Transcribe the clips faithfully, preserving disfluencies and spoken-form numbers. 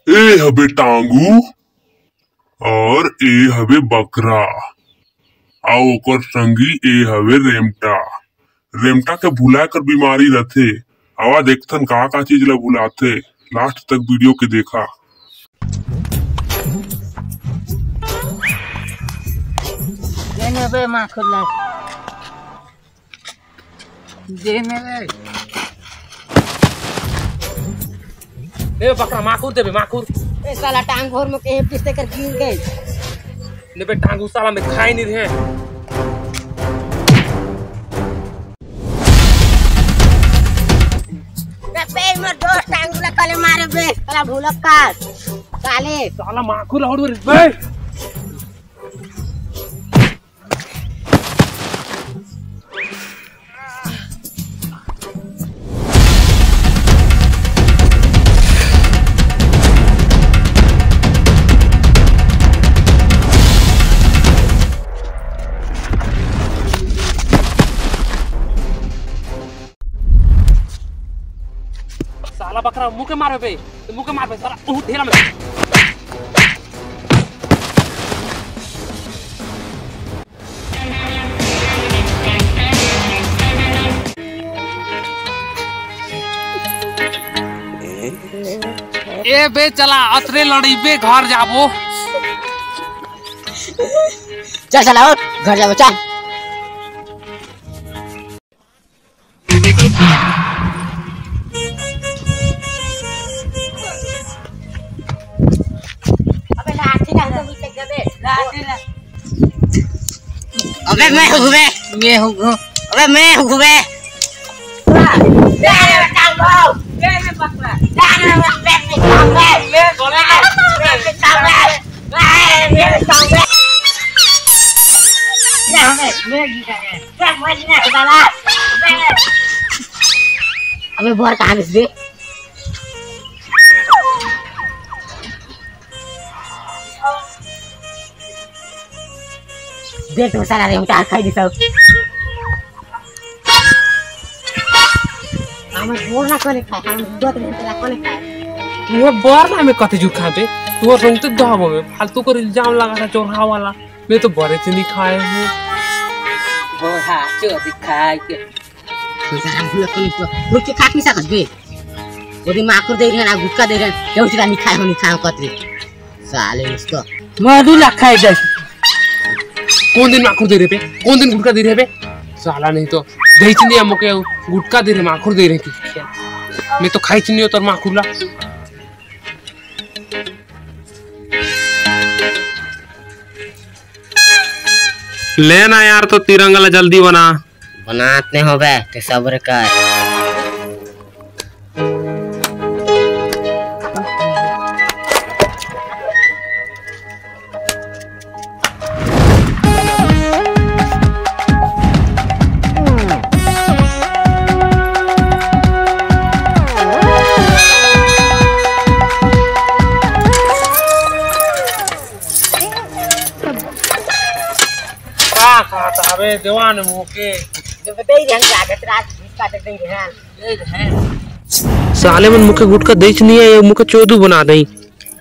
ए हबे टांगू और ए हबे बकरा, अउ ओकर संगी ए हवे रेमटा। रेमटा के भुलाए कर बीमारी रथे। आवा देखथन का का चीज ला भुलाथे। Last तक video के देखा। दे ने बे माखुर ला। दे ने बे। ए बकरा, माखुर दे बे, माखुर। ए साला टांग भर में कहीं पिस्ते कर गिर गए। ने बे टांगू साला में खाए नहीं रहे। बे, बे, मोर दोस्त टांगू ला कले मारे बे, साला भुलक्कड़। साले। साला माखुर और बे। साला बकरा मुँह के मारबे बे, तो मुँह के मारबे साला, ऊ ढेला में। ए बे चला, अतरे लड़ीबे घर जाबो। चल चला, उठ, घर जाबो, चल। अबे लाठी ला तो बीच लग जाबे। लाठी ला। अबे मैं हूँ बे, मैं हूँ, हूँ। अबे मैं हूँ बे। जा रे बेटा, जा रे पकड़ा। जा रे बेटा, जा रे बेटा। अबे बोर कहाँ बिस बे? दे तो साला रे, उतार खाई दी सब। हमर बोर ना कोने खाए, हमर दो तीन तेरा कोने खाए। ये बोर ना में कते जू खाबे, तू रोंगते दहबो में फालतू कर इल्जाम लगा था चोरहा वाला। मैं तो बड़े से नहीं खाए हूँ। बोरा चोरी खाए के। तो साला हम लोग को नहीं तो, लोग के खाट नहीं सकत बे। वो दिन माखुर दे रहे ना, गुटखा दे रहे, क्यों चला नहीं खाए हो, नहीं खाए हो कतरे। साले इसको। मधु ला खाए दे। कौन दिन माखुर दे रहे बे? कौन दिन गुटखा दे रहे बे? साला नहीं तो, दे चिनिया मोके गुटखा दे रहे, माखुर दे रहे कि। मैं तो खाई चिनियो तोर माखुर ला। ले ना यार, तो तिरंगा ला जल्दी बना। बनात नहीं होबे, ते सब्र कर। का कहत हवे देवान मोके? जब दे रहे हैं, आगे रात भीख काटे दे रहे हैं। दे रहे हैं। साले मन मोके गुटखा देच नहीं है, ये मोके चोदू बना दई।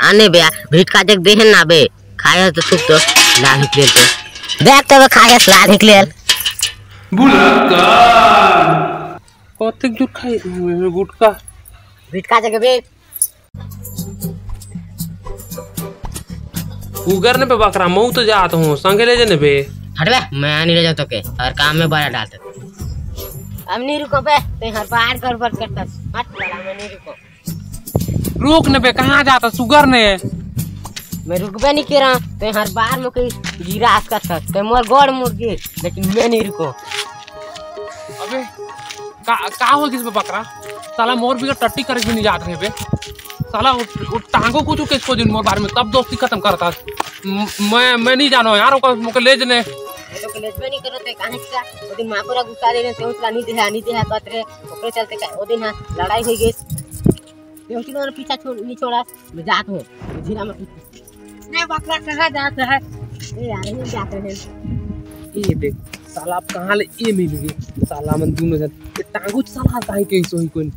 आने बे, भीख काटे दे है ना बे, खाया तो सुख तो, लाल निकले तो। देख तो बे, खाया लाल निकले। बुलक्का। कतेक जुर खाई गुटखा। भीख काटे बे, उगर ने बे बकरा, मऊ तो जात हूँ, संगे ले जने बे। हट बे, मैं नहीं ले जाऊँ तोके, और काम में बड़ा डालते। अब नहीं रुको बे, ते हर बार गड़बड़ करता। हट साला, मैं नहीं रुको। रुक ने बे, कहाँ जाता सुगर ने? मैं रुकबे नहीं के रहा, ते हर बार मोके गिरा आस करता, ते मोर गोड़ मुड़ गए, लेकिन मैं नहीं रुको। अबे, का, का हो गिस बे बकरा? साला मोर बिगर टट्टी करे भी नहीं जात रहे बे। साला उ, उ टांगो कुछ किसको दिन मोर बारे में तब दोस्ती खत्म करता। म-, मैं, मैं नहीं जानो यार, ओकर मोके ले जने। मैं तो ले जबे नहीं करो ते काहे का? वो दिन माँ पूरा गुस्सा दे रहे, ते उतला नहीं दे, नहीं दे, बात रे, ओकरे चलते का, वो दिन हाँ, लड़ाई हो गई। ते उतला पीछा छोड़, नहीं छोड़ा, मैं जात हूँ, झीला में। नहीं, बकरा कहाँ जात है? ए यार, नहीं जाते हैं। ये देख, साला अब कहाँ ले ये मिल गए? साला मन दोनों जन, ये टांगू साला काहे के सोई कोई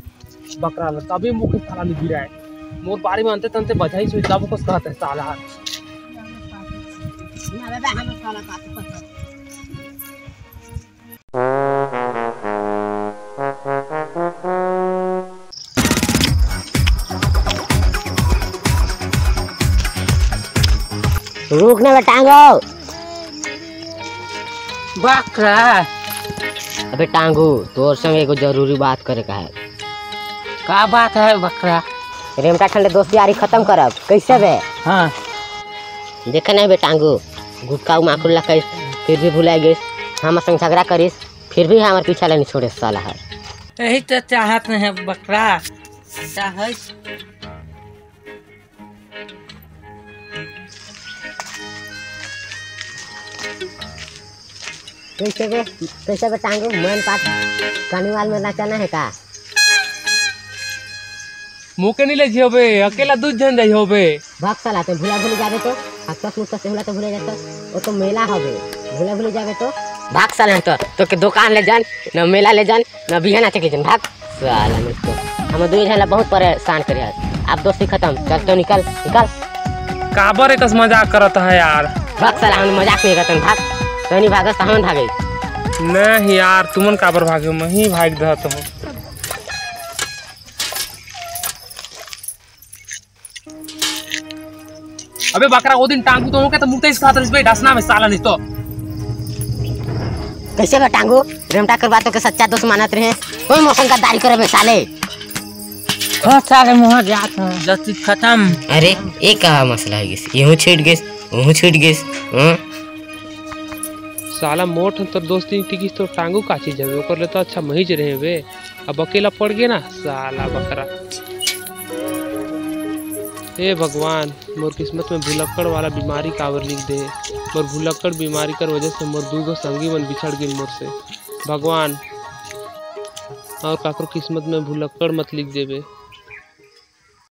बकरा ला, तबे मोके साला ने गिराए। मोर बारे में अंते तंते बजाई सोच जाबो कस कहत हे साला हर। रुक ना बे टांगू। बकरा। अबे टांगू, तोर संग एगो जरूरी बात करे का हे। का बात हे बकरा? रेमटा ठन ले दोस्ती यारी खतम करब, कइसे बे? हाँ। देखे नहीं बे टांगू, गुटखा अउ माखुर ला कहिस, फिर भी भुला गिस। हमर संग झगरा करिस, फिर भी हमर पीछा ला नहीं छोड़े साला हर। यही तो चाहत नहीं हे बकरा। चाहत कइसे बे, कइसे बे टांगू, मन पात कानीवाल में नचाना हे का? मोके नहीं ले जियो बे, अकेला दू झन जाई हो बे। भाग साला, ते भुला भुली जाबे तो, हकस मुकस से भुला तो भुला जाता, वो तो मेला हवे, भुला भुली जाबे तो। भाग साला, तो, तो के दुकान ले जान, न मेला ले जान, न बिहाना चक ले जान, भाग। साला मिस तो हम दू झन ला बहुत परेशान करे हस। अब दोस्ती खतम, चल तो निकल, निकल। काबर एकस मजाक करत हे यार? भाग साला, हम मजाक नहीं करतन, भाग। तनी भागस त हमन भागे। नहीं यार, तुमन काबर भागे? मैं ही भाग देत हूँ। अबे बकरा, वो दिन टांगू तो होके तो मुर्ते इस खातर इस पे डसना में साला नहीं तो। कइसे बे टांगू? रेमटा करवा तो के सच्चा दोस्त मानत रहे, कोई मौसम का दारी करे बे साले। हाँ साले, मुँह जात हूँ। दोस्ती खतम। अरे, ये का मसला हो गिस? यहू छिट गिस, वहू छिट गिस, हाँ? साला मोठ तो दोस्ती टिकिस तो टांगू का चीज हवे, ओकर ले तो अच्छा महीज रहे बे। अब अकेला पड़ गे ना साला बकरा। हे भगवान, मोर किस्मत में भुलक्कड़ वाला बीमारी काबर लिख दे? मोर भुलक्कड़ बीमारी कर वजह से मोर दूगो संगी मन बिछड़ गिन मोर से। भगवान, और काकरो किस्मत में भुलक्कड़ मत लिख देबे।